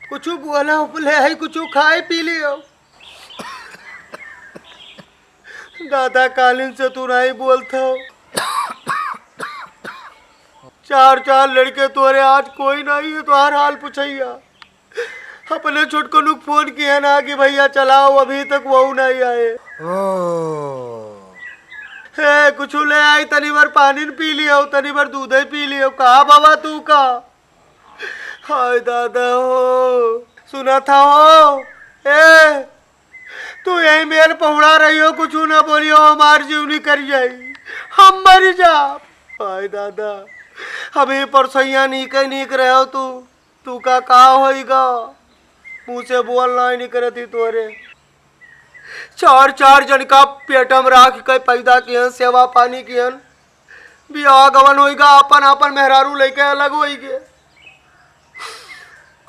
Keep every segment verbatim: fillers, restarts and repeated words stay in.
कुछ बोला उपले है, कुछ खाए पी लियो। दादा, कालिन से तू नहीं बोलत हो। चार चार लड़के तोरे, आज कोई नहीं है तोहार हाल पुछैया। अपने छोटकनू के फोन किए ना कि भैया चलाओ, अभी तक वो नहीं आए। ओ। हे, कुछ ले आई, तनी भर पानी न पी लियो, तनी भर दूधे पी लियो। का बाबा तू का? हाय दादा हो, सुना था हो, ए, तू यही मेर पहुड़ा रही हो, कुछ ना बोलियो, हमार जीव निकल जाई, हम मर जाब। हाय दादा, अभी परसैया नीके नीक रहे हो तू, तू का का होइगा? मुँह से बोल नहीं निकरत ही तोरे। चार चार जन का पेट में राख के पैदा किहन, सेवा पानी किहन, बियाह गवन होइगा, आपन आपन मेहरारू लइके अलग होइगे,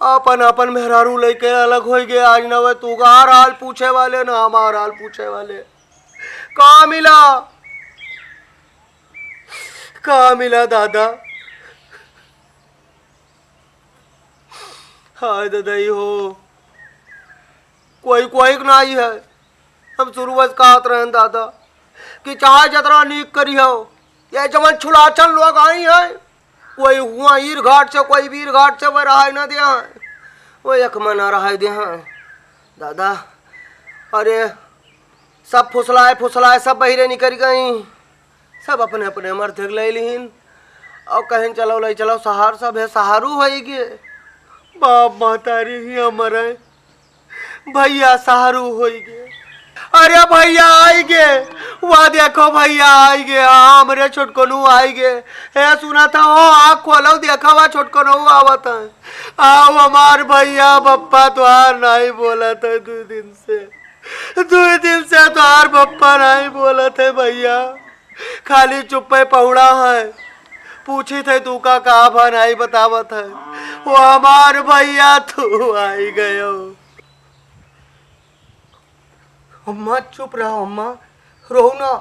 आपन आपन मेहरारू लइके अलग होइगे। आज न वे तुहार हाल पूछे वाले, न हमार हाल पूछे वाले। का मिला, का मिला दादा? हाय ददई हो, कोई कोई के नाई है। हम शुरुआत कहत रहन दादा कि चाहे जतरा नीक करी हो, ये जवन छुलाचन लोग आई हैं, कोई हुआ ईर घाट से, कोई वीर घाट से, वह रहाई ना दे हैं, वो एक मना रहाई दे हैं दादा। अरे सब फुसलाए फुसलाए सब बहिरे निकल गई। सब अपने अपने मर्द के ले लिहिन और कहें चलो ले चलो सहार, सब है सहारू होई गे। बाप महतारी ही मरे, भैया सहारू होई गे। अरे भैया आई गे, वाह देखो भैया आई गे, हाँ हमरे छोटकनू आई गे। हे सुना था हो, आँख खोलो देखा वा छोटकनू आवत है। आओ हमार भैया बप्पा तोहार नहीं बोलत है दो दिन से, दो दिन से तोहार बप्पा नहीं बोलत है भैया। खाली चुप्पे पहुड़ा है, पूछित है तू का का भा नहीं बतावत है। वो हमार भैया तू आई गयो। अम्मा चुप रहो अम्मा, रो ना।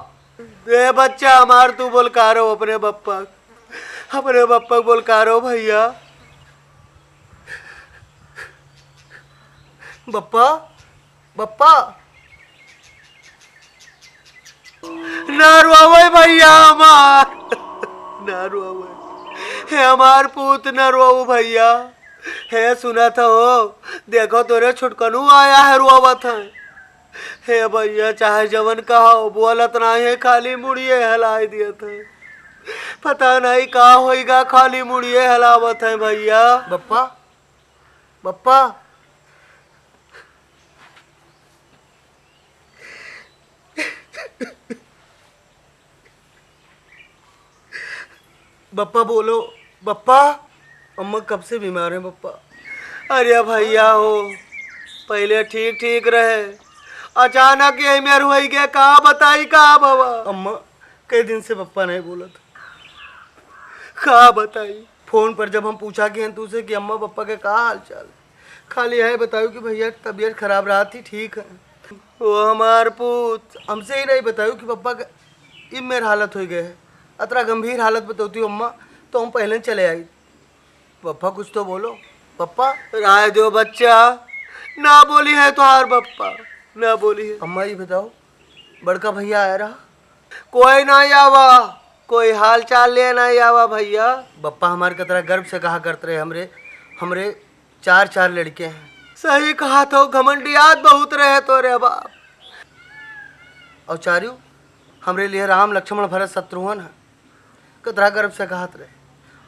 ए बच्चा हमार तू बोलकारो अपने बप्पा, अपने बप्पा बोलकारो भैया। बप्पा, बप्पा। ना रोवे भैया हमार, ना रोवे। हे हमार पूत, ना रोवो भैया। हे सुनत हो, देखो तोरे छुटकनू आया है, रोवत है। हे भैया, चाहे जवन कहो, बोलत नाही है, खाली मुड़िए हलाई दियत है। पता नहीं का होइगा, खाली मुड़िए हलावत है भैया। बप्पा, बप्पा। बप्पा बोलो, बप्पा। अम्मा कब से बीमार है बप्पा? अरे भैया हो, पहले ठीक ठीक रहे, अचानक यही मेर होई गया, का बताई का भवा। अम्मा, कई दिन से बप्पा नहीं बोलत। का बताई? फोन पर जब हम पूछा कि हैं तुझसे कि अम्मा बप्पा के का हाल चाल है, खाली है बतायो कि भैया तबीयत खराब रहा थी, ठीक है। वो हमार पूत। हमसे ही नहीं बतायो कि बप्पा का इब मेर हालत हो गए है। अतरा गंभीर हालत बतौती हो अम्मा, तो हम पहले चले आई। बप्पा कुछ तो बोलो, बप्पा। राय दो बच्चा, ना बोली है तुहार बप्पा, ना बोली है। अम्मा ये बताओ, बड़का भैया आया रहा? कोई ना आवा, कोई हाल चाल ले ना आवा भैया। बप्पा हमार कतरा गर्व से कहा करत रहे, हमरे, हमरे चार चार लड़के हैं। सही कहा तो, घमंडियात बहुत रहे तोरे बाप। और चारू, हमरे लिए राम लक्ष्मण भरत शत्रुघ्न है। कतरा गर्व से कहत रहे,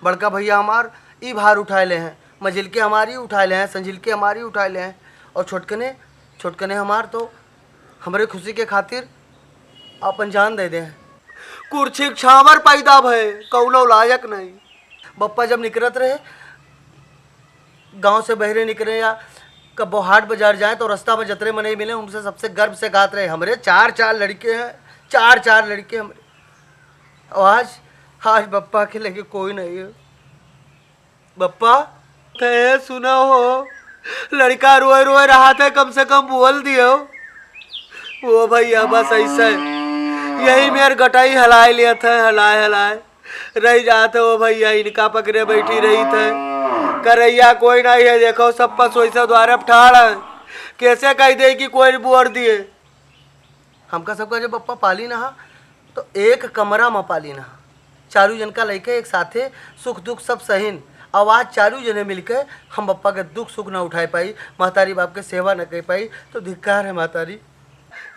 बड़का भैया हमार ई भार उठाए ले हैं, मझिलके हमारी उठाए ले हैं, संझिलके हमारी उठाए ले हैं, और छोटकने, छोटकने हमार तो हमरे खुशी के खातिर अपन जान दे दे हैं। कुर्सी के छावर पैदा भए, कौनो लायक नहीं। बप्पा जब निकरत रहे, गांव से बहरे निकरे या कब्बो हाट बाजार जाए तो रास्ता में जतरे मनई मिले, उनसे सबसे गर्व से कहत रहे, "हमरे चार चार लड़के हैं, चार चार लड़के हमरे।" और आज, आज बप्पा के लगे कोई नहीं है। बप्पा, ते सुना हो, लड़का रोए रोए रहा था, कम से कम बोल दियो। वो भैया बस ऐसे यही मेर गटाई हलाए लिया था, हलाए हलाए रह जात है वो भैया, इनका पकड़े बैठी रही थे। करैया कोई नहीं है, देखो सब पसोई से द्वारे पे ठाड़ है। कैसे कह दे कि कोई बोर दिए? हमका सबका जब बप्पा पाली ना हा, तो एक कमरा में पाली ना हा। चारू जन का लइके एक साथे सुख दुख सब सहिन। अब आज चारू जने मिलके हम बप्पा के दुख सुख ना उठाए पाई, महतारी बाप के सेवा न कर पाई, तो धिक्कार है महतारी।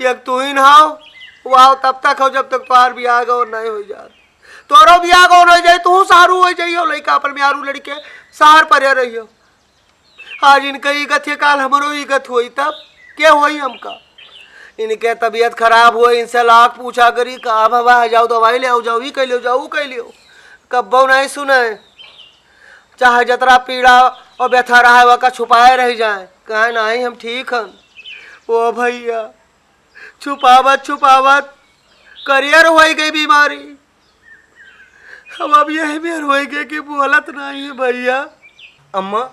एक तू ही ना हो, वो आओ तब तक हो जब तक तोहार बियाह गौर नहीं हो जात। तोरो बियाह गौर हो जाई, तू सारू हो जाई, हो लइका अपन मेहरू लड़के शहर परे रहियो। आज इनके ई गत है, काल हमरो ई गत होई, तब के होई हमका? इनके तबीयत खराब होई, इनसे लाख पूछा करी, का भवा है, जाओ दवाई ले आओ, जाओ ई कह लियो, जाओ ऊ कह लियो, कब्बो नहीं सुने। चाहे जतरा पीड़ा और व्यथा रहे, वका छुपाए रह जाए, कहे नहीं हम ठीक हन। ओ भैया, छुपावत छुपावत करियर होई गई बीमारी। हम अब यही बेर होई गए कि बोलत नहीं है भैया। अम्मा,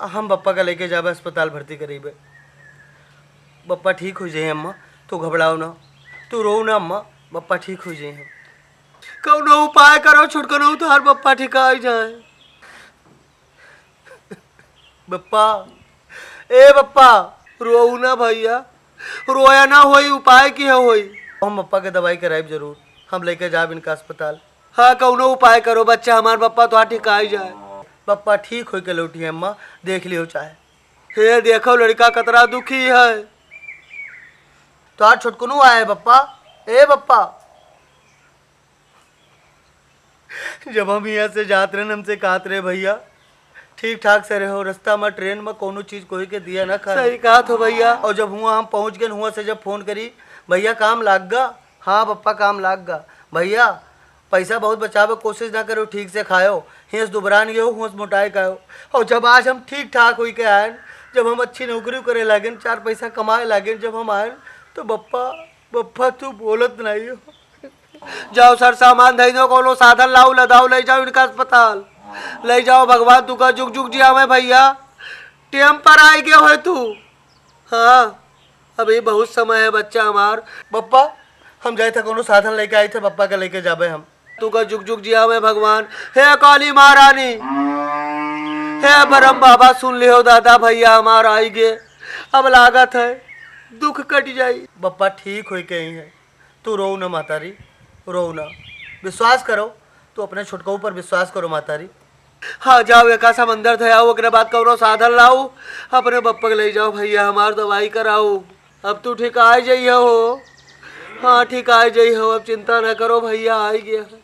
हम बप्पा का लेके जाबे अस्पताल भर्ती करीबे। बप्पा ठीक हो जाए अम्मा, तू घबराओ ना, तू रो ना अम्मा, बप्पा ठीक हो जाए। कौनो उपाय करो छोटकनो, तोहार बप्पा ठिकाई जाए। बप्पा, ए बप्पा, रोऊ ना भैया, रोया ना होई, उपाय की है होई? हम बप्पा के दवाई कराइब जरूर, हम लेके जाब इनका अस्पताल। हाँ, कौनो उपाय करो बच्चा, हमार बप्पा तो ठिकाई जाए। बप्पा ठीक होई के लौटी है अम्मा, देख लियो चाहे। हे देखो लड़का कतरा दुखी है। तो आज छोटकनू आए बप्पा, ए बप्पा। जब हम यहाँ से जात रहे, हमसे कहत रहे, "भैया, ठीक ठाक से रहो, रास्ता में, ट्रेन में कौनो चीज कोई के दिया ना खाए।" सही कहत हो भैया। और जब हुआ हम पहुँच गए, हुआ से जब फोन करी, "भैया, काम लाग गा?" "हाँ बप्पा, काम लाग गा।" "भैया, पैसा बहुत बचावे कोशिश ना करो, ठीक से खायो, हेंस दुबरान गयो, होश मोटाए कायो।" और जब आज हम ठीक ठाक होई के आयन, जब हम अच्छी नौकरी करे लागेन, चार पैसा कमाए लागेन, जब हम आयन, तो बप्पा, बप्पा, तू बोलत नहीं हो। जाओ सर, सामान धई दो, कोनो साधन लाओ, लदाओ, ले जाओ इनका अस्पताल, ले जाओ। भगवान तू का जुग जुग जियावे भैया, टेम पर आई गयो है तू। हाँ, अभी बहुत समय है बच्चा हमार। बप्पा, हम जाए थे कोनो साधन लेके आई थे, बप्पा के लेके जाबे हम। तू का जुग जुग जियावे भगवान। हे काली महारानी, हे ब्रह्म बाबा, सुन लियो दादा, भैया हमार आई गे, अब लागत है दुख कट जाई। बप्पा ठीक होई के आई है। तू रोऊ ना महतारी, रोऊ ना, विश्वास करो, तू अपने छोटकऊ पर विश्वास करो महतारी। हाँ, जाओ, एका समंदर धयाओ, ओकरे बाद कौनो साधन लाओ, अपने बप्पा के ले जाओ भैया, हमार दवाई कराओ। अब तू ठीक आ जाइए हो। हाँ, ठीक आ जाइए हो, अब चिंता ना करो भैया, आ गया।